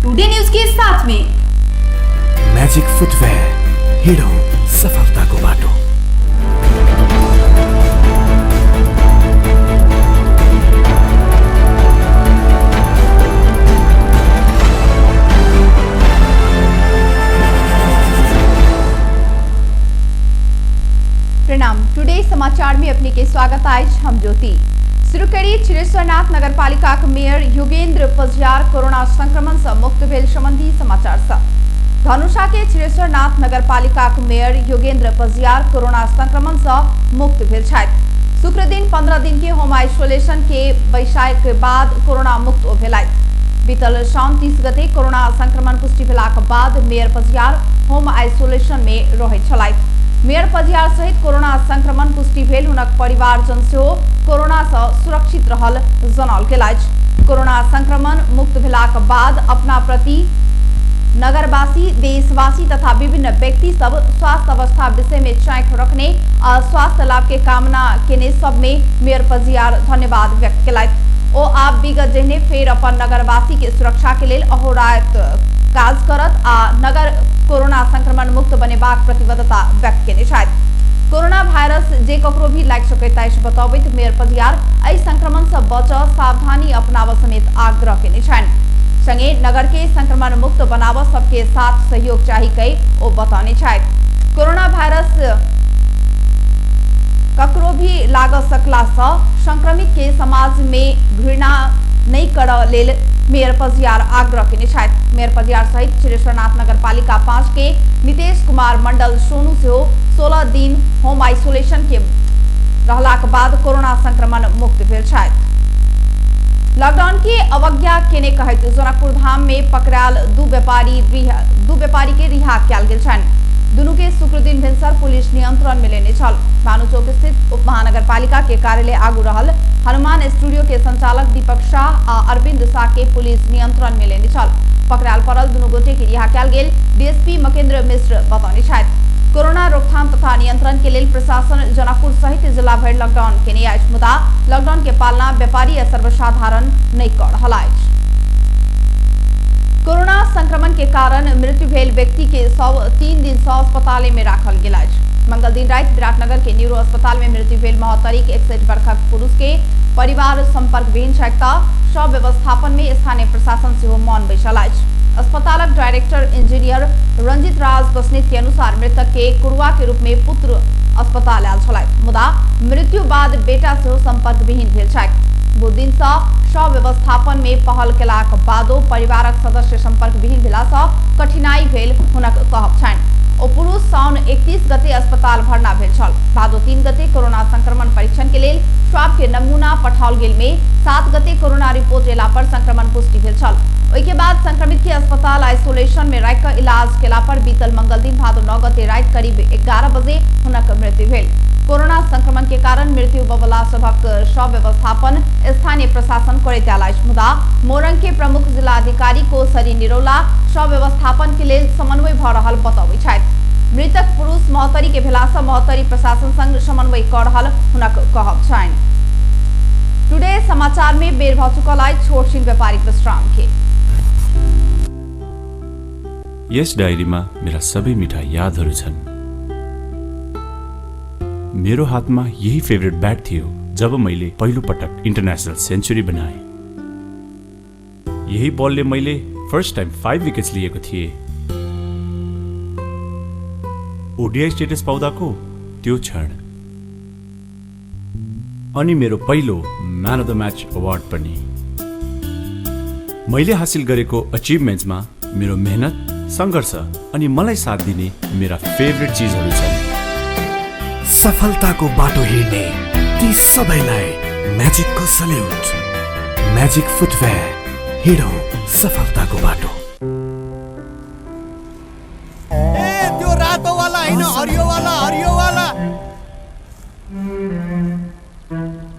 Today news के साथ में। म्याजिक फुटवेयर, हिँडौँ सफलताको बाटो। प्रणाम, टुडे समाचार में अपने के स्वागत आज हम ज्योति। शुरू करी क्षीरेश्वरनाथ नगरपालिका के मेयर योगेंद्र पजियार कोरोना संक्रमण से मुक्त भेल संबंधी समाचार से। धनुषा के क्षीरेश्वरनाथ नगरपालिका के मेयर योगेंद्र पजियार कोरोना संक्रमण से मुक्त भेल छथि। शुक्र दिन 15 दिन के होम आइसोलेशन के बैसाई के बाद कोरोना मुक्त भेलथि। बीतल साउन 30 गते कोरोना संक्रमण पुष्टि भेलाक बाद मेयर पजियार होम आइसोलेशन में रहैत छलथि। मेयर पजियार सहित कोरोना संक्रमण पुष्टि भेल हुनक परिवारजन सेहो कोरोना से सुरक्षित रहल जनाओल गेल अछि। कोरोना संक्रमण मुक्त भेलाक बाद अपना प्रति नगरवासी, देशवासी तथा विभिन्न व्यक्ति सब स्वास्थ्य अवस्था विषय में चाँख रखने आ स्वास्थ्य लाभ के कामना केने सब में मेयर पजियार धन्यवाद व्यक्त केलथि। ओ आब विगत जहिने फेर अपन नगरवासी के सुरक्षा के लेल अहोरात काज करत आ नगर कोरोना संक्रमण मुक्त बनेबाक प्रतिबद्धता व्यक्त केने छथि। कोरोना वायरस जे ककरो भी लागि सकैत अछि बतबैत मेयर पजियार एहि संक्रमण से बचऽ सावधानी अपनाबऽ समेत आग्रह केने छनि। संगे नगर के संक्रमण मुक्त बनाबऽ सबके साथ सहयोग चाही कहि ओ बतौने छथि। कोरोना वायरस ककरो भी लाग सकला से संक्रमित के समाज में घृणा नहीं करऽ लेल मेयर पजियार आग्रह केने छथि। मेयर पजियार सहित क्षीरेश्वरनाथ नगरपालिका 5 के नितेश कुमार मंडल सोनू सेहो 16 दिन होम आइसोलेशन के रहलाक बाद कोरोना संक्रमण मुक्त भेल छथि। लॉकडाउन के अवज्ञा केने कहैत जनकपुर धाम में पकड़ायल दू व्यापारी के रिहा कयल गेल छनि। दुनू के शुक्र दिन भिनसर पुलिस नियंत्रण में लेने छल। भानु चौक स्थित उप महानगरपालिका के कार्यालय आगू रहल हनुमान स्टूडियो के संचालक दीपक शाह आ अरविंद शाह के पुलिस नियंत्रण में लेने छल। पकड़ायल पड़ल दुनू गोटे के रिहा कयल गेल डीएसपी मकेंद्र मिश्र बतौने छथि। कोरोना रोकथाम तथा नियंत्रण के लेल प्रशासन जनकपुर सहित जिला भरि लॉकडाउन केने अछि, मुदा लॉकडाउन के पालना व्यापारी आ सर्वसाधारण नहीं कर रहल अछि। कोरोना संक्रमण के कारण मृत्यु भेल व्यक्ति के शव 3 दिन से अस्पताल में राखल गेल अछि। मंगल दिन राति विराटनगर के न्यूरो अस्पताल में मृत्यु भेल महोत्तरी के 61 वर्षक पुरुष के परिवार संपर्क विहीन छथि त शव व्यवस्थापन में स्थानीय प्रशासन सेहो मौन बैसल अछि। अस्पतालक डायरेक्टर इंजीनियर रंजित राज बसनेत के अनुसार मृतक के कुरुआ के रूप में पुत्र अस्पताल आयल छलथि, मुदा मृत्यु बाद बेटा सेहो संपर्क विहीन भेल छथि। बुध दिन से शव व्यवस्थापन में पहल केलाक बादो परिवारक सदस्य संपर्क विहीन भेला से कठिनाई भेल हुनक कहब छनि। ओ पुरुष साउन 31 गते अस्पताल भर्ना भेल छल। भादो 3 गते कोरोना संक्रमण परीक्षण के लेल स्वाब के नमूना पठाओल गेल में 7 गते कोरोना रिपोर्ट एला पर संक्रमण पुष्टि भेल छल। ओहि के बाद संक्रमित के अस्पताल आइसोलेशन में राखि कऽ इलाज केला पर बीतल मंगल दिन भादो 9 गते राति करीब 11 बजे हुनक मृत्यु भेल। कोरोना संक्रमण के कारण मृत्यु होबयवला सभक शव व्यवस्थापन स्थानीय प्रशासन करैत आयल अछि, मुदा मोरंग के प्रमुख जिलाधिकारी को सरी निरौला शव व्यवस्थापन के लेल समन्वय भऽ रहल बतबै छथि। मृतक पुरुष महोत्तरी के भेला से महोत्तरी प्रशासन संग समन्वय कऽ रहल हुनक कहब छनि। टुडे समाचार में बेर भऽ चुकल अछि छोट छिन व्यापारिक विश्राम के। यस डायरीमा मेरा सबै मिठा यादहरू छन्। मेरो हातमा यही फेभरेट ब्याट थियो जब मैले पहिलो पटक इन्टरनेसनल सेन्चुरी बनाएँ। यही बलले मैले फर्स्ट टाइम 5 विकेट्स लिएको थिएँ। ओडिआई स्टेटस पाउँदाको त्यो क्षण अनि मेरो पहिलो man of the match award पनि। मैले हासिल गरेको अचिभमेन्ट्समा मेरो मेहनत, सङ्घर्ष अनि मलाई साथ दिने मेरा फेभरेट चिजहरू छन्। सफलताको बाटो हिँड्ने ती सबैलाई म्याजिकको सल्युट। म्याजिक फुटवेयर, हिँडौँ सफलताको बाटो। ए त्यो रातोवाला होइन, हरियोवाला, हरियोवाला।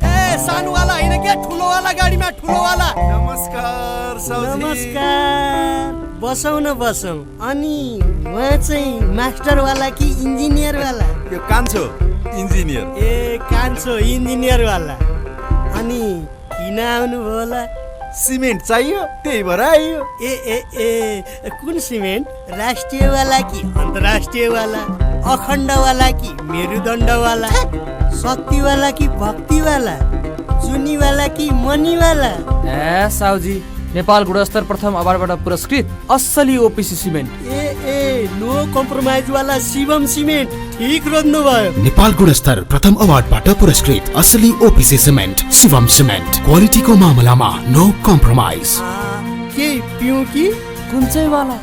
ए सानोवाला होइन क्या, ठुलोवाला गाडीमा, ठुलोवाला। नमस्कार साउजी। नमस्कार, बसौँ न बसौँ। अनि उहाँ चाहिँ मास्टरवाला कि इन्जिनियरवाला? यो कान्छो इन्जिनियर। ए कान्छो इन्जिनियरवाला। अनि किन आउनुभयो होला? सिमेन्ट चाहियो, त्यही भएर आइयो। ए ए ए, कुन सिमेन्ट? राष्ट्रियवाला कि अन्तर्राष्ट्रियवाला, अखण्डवाला कि मेरुदण्डवाला, शक्तिवाला कि भक्तिवाला, जुनीवाला कि मनीवाला? ए साउजी, नेपाल गुणस्तर प्रथम अवार्डबाट पुरस्कृत असली ओपिसी सिमेन्ट। ए ए, नो कम्प्रोमाइज वाला शिवम सिमेन्ट, ठिक रोज्नु भयो। नेपाल गुणस्तर प्रथम अवार्डबाट पुरस्कृत असली ओपिसी सिमेन्ट, शिवम सिमेन्ट। क्वालिटीको मामलामा नो कम्प्रोमाइज। के पिउँ कि कुन चाहिँ वाला?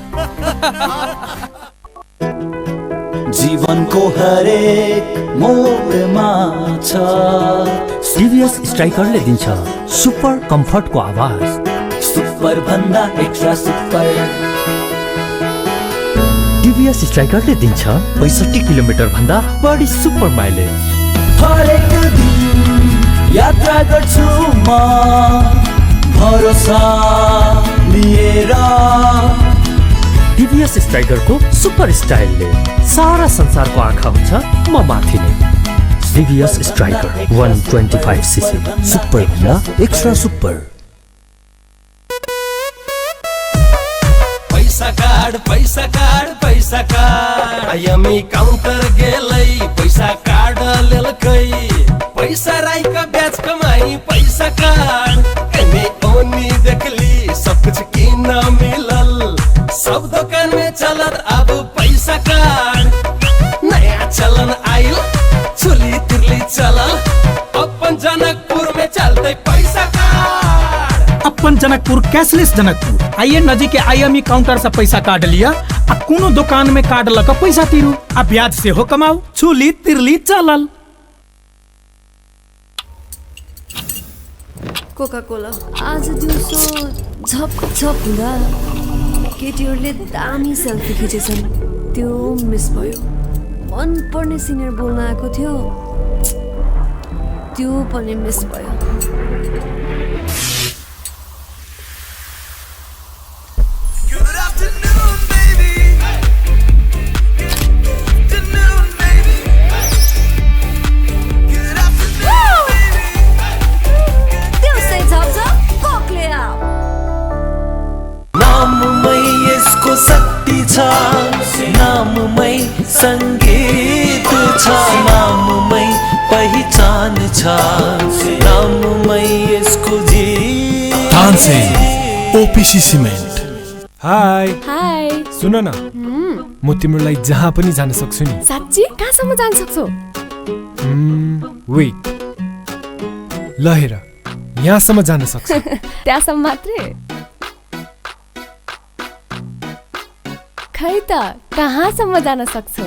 जीवनको हरेक मोडमा छ सिरियस स्ट्राइकरले दिन्छ सुपर कम्फर्टको आवाज, सुपर भन्दा एक्स्ट्रा सुपर। टिभीएस स्ट्राइकरले दिन्छ 65 किलोमिटर भन्दा बढी सुपर माइलेज। हरेक दिन यात्रा गर्छु म भरोसा लिएर। टिभीएस स्ट्राइकरको सुपर स्टाइलले सारा संसारको आँखा हुन्छ म माथि नै। टिभीएस स्ट्राइकर 125 सीसी, सुपर भन्दा एक्स्ट्रा सुपर। पैसा कार्ड, पैसा कार्ड, पैसा कार्ड, आइएमई काउंटर गेलै, पैसा कार्ड लेलकै, पैसा राई का ब्याज कमाई, पैसा कार्ड। एने ओनी देखली सब कुछ किन मिलल, सब दुकान में चलत अब पैसा कार्ड। नया चलन आइल, चुली तिरली चलल, अपन जनकपुर में चलते पैसा कार्ड। अपन जनकपुर कैशलेस जनकपुर। आइए नजीक के आईएमई काउंटर से पैसा कार्ड लिया आ कोनो दुकान में कार्ड लगा पैसा तीरू आ ब्याज से हो कमाओ, चुली तिरली चलल। कोका कोला आज दिउँसो झप झप हुँदा केटीहरूले दामी सेल्फी खिचेछन्, त्यो मिस भयो। मनपर्ने सिनियर बोल्न आएको थियो, त्यो पनि मिस भयो। नाममै यसको शक्ति छ, नाममै संगीत छ, नाममै पहिचान छ, नाममै यसको जीवन। Tansen OPC cement. Hi hi, सुन न, म तिम्रो लागि जहाँ पनि जान सक्छु नि। साँच्ची? कहाँसम्म जान सक्छौ? वेट, ल हेर, यहाँसम्म जान सक्छु। त्यहाँसम्म मात्रै? खै त कहाँसम्म जान सक्छौ?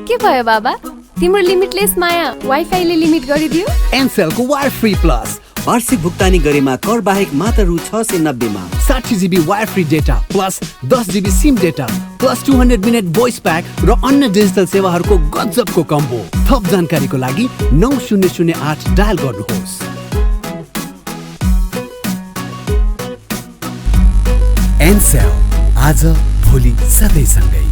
के भयो बाबा, तिम्रो लिमिटलेस माया वाइफाईले लिमिट गरिदियो? एनसेलको वायर फ्री प्लस वार्षिक भुक्तानी गरेमा कर बाहेक मात्र रु 690 मा 60 GB wire free data plus 10 GB SIM data plus 200 minute voice pack र अन्य डिजिटल सेवाहरूको गजबको कम्बो। थप जानकारीको लागि 9008 डायल गर्नुहोस्। एनसेल, आज भोलि सधैँ सँगै।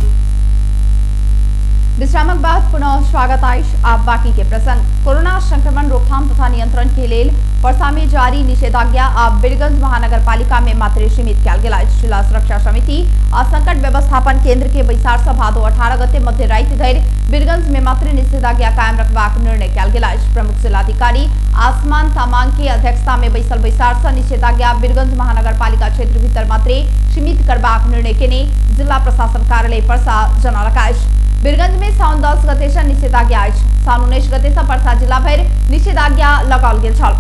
विश्रामक बाद पुनः स्वागत अछि। आप बाकी के प्रसंग। कोरोना संक्रमण रोकथाम तथा नियंत्रण के लेल पर्सा में जारी निषेधाज्ञा आब बीरगंज महानगरपालिका में मात्र सीमित कयल गेल अछि। जिला सुरक्षा समिति आ संकट व्यवस्थापन केंद्र के बैसार सँ भादो 18 गते मध्य राति धरि बीरगंज में मात्र निषेधाज्ञा कायम रखबाक निर्णय कयल गेल अछि। प्रमुख जिलाधिकारी आसमान तामांग के अध्यक्षता में बैसल बैसार सँ निषेधाज्ञा बीरगंज महानगरपालिका क्षेत्र भीतर मात्र सीमित करबाक निर्णय केने जिला प्रशासन कार्यालय पर्सा जनौलक अछि। बीरगंज में साउन 10 गते से निषेधाज्ञा अछि। साउन 19 गते से पर्सा जिला भरि निषेधाज्ञा लगाओल गेल छल।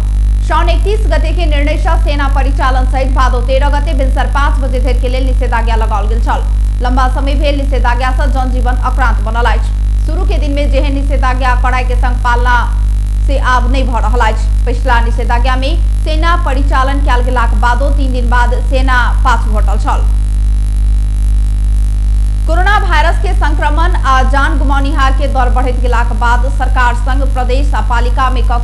साउन 31 गते के निर्णय से सेना परिचालन सहित भादो 13 गते भिनसर 5 बजे धरि के लेल निषेधाज्ञा लगाओल गेल छल। लंबा समय भेल निषेधाज्ञा से जनजीवन अक्रांत बनल अछि। शुरू के दिन में जेहन निषेधाज्ञा कड़ाई के संग पालना से आब नहीं भ रहल अछि। पिछला निषेधाज्ञा में सेना परिचालन कयल गेलाक बादो 3 दिन बाद सेना पाछू हटल छल। कोरोना वायरस के संक्रमण आ जान गुमानिहार के दर बढ़ैत गेलाक बाद सरकार संग प्रदेश आ पालिका में क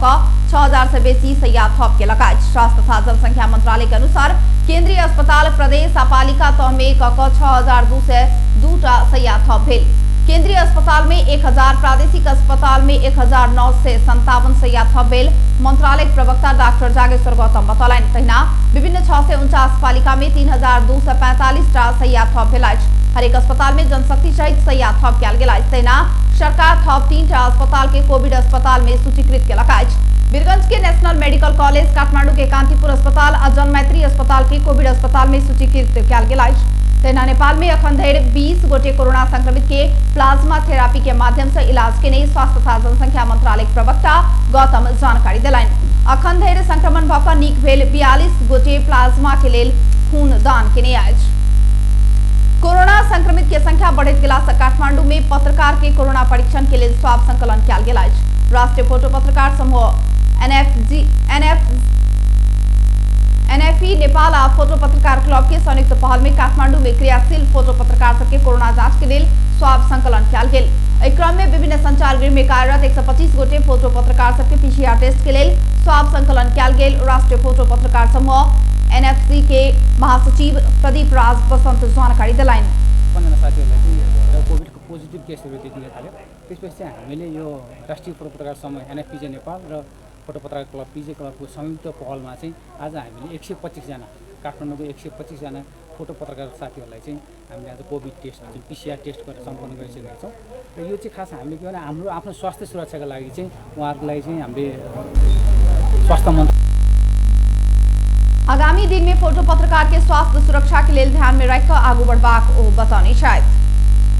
6000 से बेसी सैया थप केलक अछि। स्वास्थ्य तथा जनसंख्या मंत्रालय के अनुसार केंद्रीय अस्पताल प्रदेश आ पालिका तह में क 6202 टा सैया थप भेल। केंद्रीय अस्पताल में 1000, प्रादेशिक अस्पताल में 1957 शैया थप भेल मंत्रालय प्रवक्ता डॉक्टर जागेश्वर गौतम बतौलनि। तहिना विभिन्न 649 पालिका में 3245 टा शैया थप भेल अछि। हरेक अस्पताल में जनशक्ति सहित शैया थप कयल गेल अछि। तहिना सरकार थप 3 टा अस्पताल के कोविड अस्पताल में सूचीकृत केलक अछि। वीरगंज के नेशनल मेडिकल कॉलेज, काठमांडू के कांतिपुर अस्पताल आ जनमैत्री अस्पताल के कोविड अस्पताल में सूचीकृत कयल गेल अछि। तहिना नेपाल में अखन धरि 20 गोटे कोरोना संक्रमित के प्लाज्मा थेरापी के माध्यम से इलाज केने स्वास्थ्य तथा जनसंख्या मंत्रालय प्रवक्ता गौतम जानकारी देलनि। अखन धरि संक्रमण भऽ कऽ नीक भेल 42 गोटे प्लाज्मा के लेल खून दान केने अछि। कोरोना संक्रमित के संख्या बढ़ैत गेला से काठमांडू में पत्रकार के कोरोना परीक्षण के लेल स्वाब संकलन कयल गेल अछि। राष्ट्रीय फोटो पत्रकार समूह एनएफई नेपाल आ फोटो पत्रकार क्लब के संयुक्त पहल में काठमांडू में क्रियाशील फोटो पत्रकार सबके कोरोना जांच के लेल स्वाब संकलन कयल गेल। एहि क्रम में विभिन्न संचार गृह में कार्यरत 125 गोटे फोटो पत्रकार सबके पीसीआर टेस्ट के लेल स्वाब संकलन कयल गेल। राष्ट्रीय फोटो पत्रकार समूह एनएफसी के महासचिव प्रदीप राज बसंत जानकारी देलनि। 15 साथीहरूलाई चाहिँ कोभिडको पोजिटिभ केसहरू देखिन थाल्यो। त्यसपछि चाहिँ हामीले यो राष्ट्रिय फोटो पत्रकार समूह एनएफपिजे नेपाल र फोटो पत्रकार क्लब पिजे क्लबको संयुक्त पहलमा चाहिँ आज हामीले 125 जना काठमाडौँको 125 जना फोटो पत्रकार साथीहरूलाई चाहिँ हामीले आज कोभिड टेस्ट जुन पिसिआर टेस्ट गरेर सम्पन्न गरिसकेका छौँ। र यो चाहिँ खास हामीले के भने हाम्रो आफ्नो स्वास्थ्य सुरक्षाको लागि चाहिँ उहाँहरूको लागि चाहिँ हामीले स्वास्थ्य मन्त्री आगामी दिन में फोटो पत्रकार के स्वास्थ्य सुरक्षा के लेल ध्यान में राखि कऽ आगू बढ़बाक ओ बतौने छथि।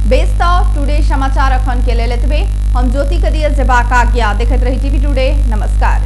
बेस तऽ टुडे समाचार अखन के लेल एतबे। हम ज्योति के दिए जेबाक आज्ञा। देखैत रही टीवी टुडे। नमस्कार।